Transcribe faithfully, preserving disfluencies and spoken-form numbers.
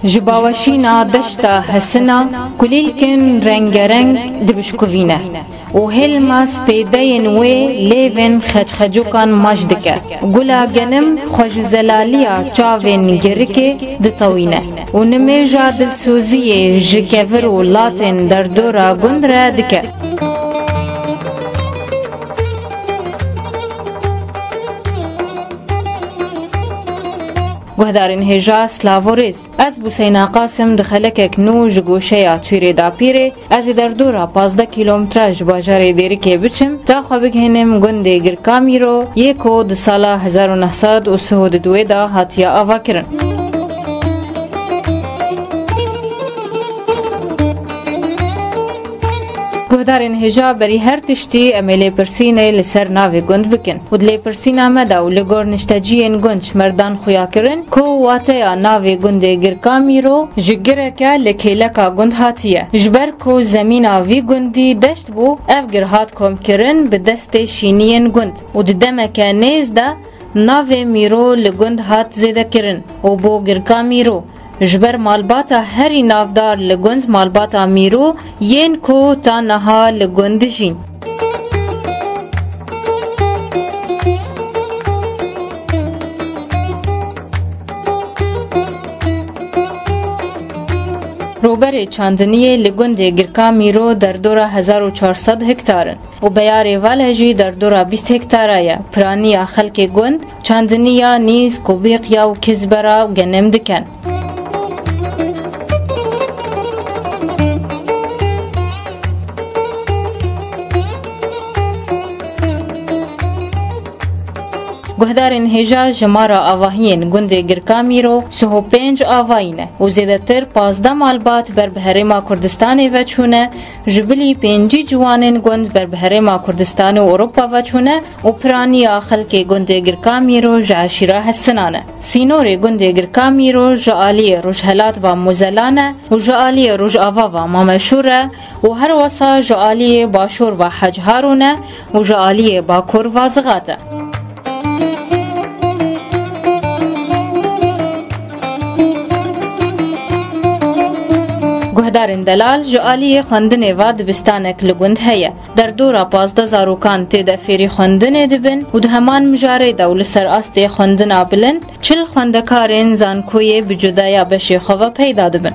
Ji baweşîna deşta Hesina kulîlkên rengereng dibişkuvîne û hêlma spêdeyên wê lêvên xeçxecokan maç dike. Gula genim xwe ji zelaliya çavên girikê ditewîne û nimêja dilsoziyê ji kevir û latên derdora gund re dike. Guhdarên hêja, silav û rêz. Ez Bûseyna Qasim di xelekek nû ji goşeya Twîrê Dapîrê, ez ê derdora pazdeh kîlometre ji bajarê Dêrikê biçim, ta xwe bigihînim gundê Girka Mîro, yê ku di sala hezar û neh sed û sih û du de hatiye avakirin. Guhdarên hêja, berî her tiştî em ê lêpirsînê li ser navê gund bikin û di lêpirsîna me de û li gor nişteciyên gund ji me re dan xuya kirin ku wateya navê gundê Girka Mîro ji gireke li kêleka gund hatiye. Ji ber ku zemîna vî gundî deşt bû, ev gir hat komkirin bi destê şîniyên gund û di demeke nêz de navê Mîro li gund hat zêdekirin û bû Girka Mîro. Ji ber malbata herî navdar li gund malbata Mîro yên ku ta niha li gund dijîn. Rûberê çandiniyê li gundê Girka Mîro derdora hezar û çar sed hektar in û beyarê vale jî derdora bîst hektara ye. Piraniya xelkê gund çandiniya nîz, kubîqya û kizbera û genim dikin. Guhdarên hêja, jimara avahiyên gundê Girka Mîro sih û pênc avayî ne û zêdetir pazdeh malbat ber bi herêma Kurdistanê ve çûne, ji bilî pêncî ciwanên gund ber bi herêma Kurdistanê û Ewropa ve çûne û piraniya xelkê gundê Girka Mîro ji eşîra Hesinan e. Sînorê gundê Girka Mîro ji aliyê rojhelat ve Mozela ne û ji aliyê rojava ve Mameşûr e û her wesa ji aliyê başûr ve Hec Harûn e û ji aliyê bakur ve Zigat e. Guhdarên delal, ji aliyê xwendinê ve dibistanek li gund heye. Derdora pazdeh zarokan tê de fêrî xwendinê dibin û di heman mijarê de û li ser astê xwendina bilind çil xwendekarên zankoyê bi cudaya beşê xwe ve peyda dibin.